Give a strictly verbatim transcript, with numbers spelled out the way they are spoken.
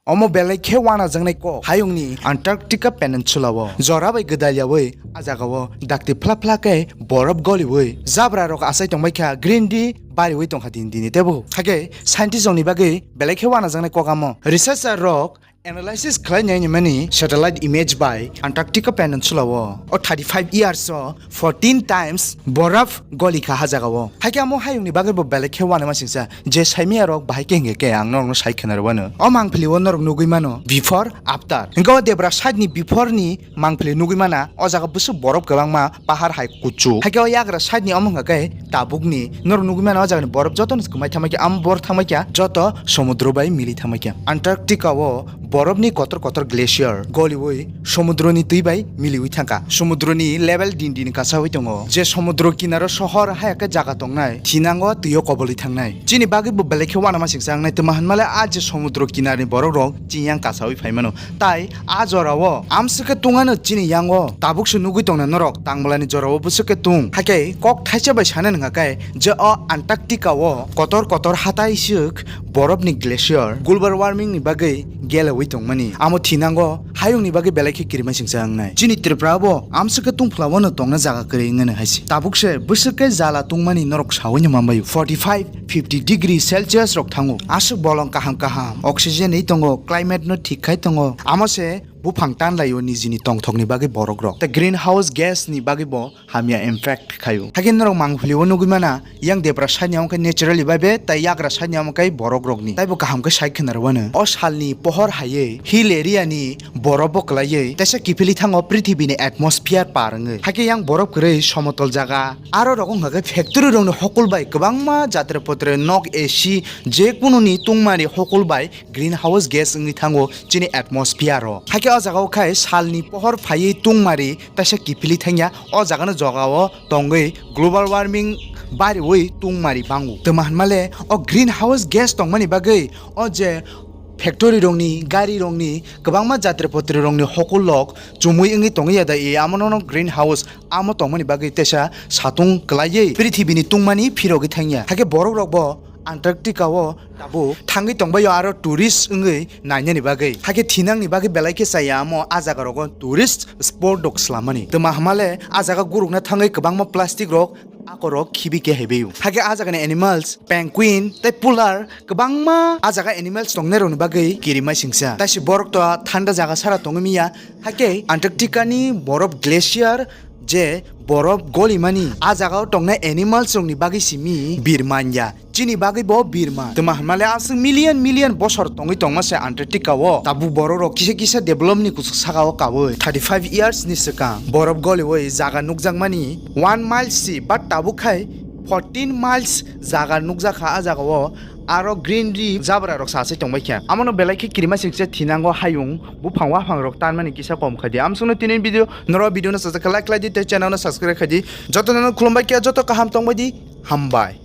Omo belai khe wanajaknai kok hayungni Antarctica Peninsula o jora bai gwdalyaui a jagao dakti phla phla khe borof goliui jabra rok achai tongbaikha, green tea bariui tongkha dini dini tebo. Hakhe scientist rokni bagwi belai khe wanajaknai kok amo. Researcher rok analysis khlai nai mani satellite image bai Antarctica Peninsula o o thirty five years o fourteen times borof golikha ha jagao. Hakhe amo hayungni bagwi bo belai khe wanaima singsa, je saimiyarok bahai khe hingkhe khe ang norokno sai khwnarwano. O mangpili o norok nugwi mano before, after. Hingke o debra side ni before ni mangpili nugwi mana, o jaga bwswk borof kwbangma, pahar hai kuchuk. Hakhe o yagra side ni omo hwnkha khe tabukni norok nugwi mana, o jagani borof jotono kwmai thangmai khe, amo bor thangmai khe joto somudro bai mili thangmai khe. Antarctica o borofni kotor kotor glacier goliui somudroni twi bai miliui thangkha. Somudroni level din din kasaui tongo. Je somudro kinaro sohor hai khe jaga tongnai, thinango twio kobolwi thangnai. Chini bagwi bo belai khe uanama singsa wngnai, twma hwnmale a je somudro kinarni borok rok chini yang kasaui phaimano. Tai a jorao amswk khe tungano chini yango tabuk se nugui tongna norok, tangmalani jorao bwswk khe tung. Hakhe kok thaisa bai sana nwnga khe je o Antarctica o kotor kotor hatai swk borofni glacier global warming ni bagwi geleui tongmani. Amo thinango hayungni bagwi belai khe kirima singsa wngnai. Chini Tripura bo amswk khe tungphla wano tongna jaga kwrwi wngnani hai se. Tabuk se bwswk khe jala tungmani norok saui no manbaio. Forty five, fifty degree Celsius rok thango. Aswk bolong kaham kaham oxygen wi tongo, climate no thik khai tongo. Amo se buphang tanlaio nijini tongthokni bagwi borok rok. Tei greenhouse gas ni bagwi bo hamya impact khaio. Hakhe norok mangpili o nugui mana, yang debra side ni amo khe naturally bai be, tai yagra side ni amo khe borok rokni. Taibo kaham khe sai khwna rwano. O salni pohor haiwi hill area ni borof bo kwlaiwi teisa kiphilwi thango prithibini atmosphere par wngwi. Hakhe yang borof kwrwi somotol jaga, aro rok wngkha khe factory rokni hokol bai kwbangma jatre potre nok, A C, je kununi tungmani hokol bai greenhouse gas wngwi thango chini atmosphere o. Hakhe o jaga o khai salni pohor phaiwi tungmari teisa kiphilwi thangya, o jagano jogao tongwi global warming bariwi tungmari bango. Twma hwnmale o greenhouse gas tongmani bagwi o je factory rokni, gari rokni, kwbangma jatre potre rokni hokol rok chumui wngwi tongwi ya da, e amo no greenhouse amo tongmani bagwi teisa satung kwlaiwi prithibini tungmani phirogwi thangya. Hakhe borok rok bo Antarctica o tabuk thangwi tongbaio aro tourist wngwi nainani bagwi. Hakhe thinangni bagwi belai khe chaya amo a jaga rogo tourist spot rok swlammani. Twma hwnmale a jaga gurukna thangwi kwbangma plastic rok akorok khibi khe haibaio. Hakhe a jagani animals, penguin tei polar kwbangma a jaga animals tongnai rokni bagwi kirima singsa. Taisi borok to thanda jaga sara tongwi miya. Hakhe Antarctica ni borof glacier je borof golimani a jagao tongnai animals rokni bagwi simi birmanya. Chini bagwi bo birman. Twma hwnmale aswk million million bosor tongwi tongma se Antarctica o. Tabuk borok rok kisa kisa develop ni kuchuk saka o kaui. Thirty five years ni swkang borof goliui jaga nukjakmani one miles si, but tabuk khai fourteen miles jaga nukjakha a jaga o. Aro greenery jabra rok sasai tongbai kha. Amo no belai khe kirima singsa thinango hayung buphang waphang rok tanmani kisa kom khai di. Amsukno tini video, noro video no sajak khe like khlai di tei channel no subscribe khai di. Joto no khulumbai khe joto kaham tongbai di. Hambai.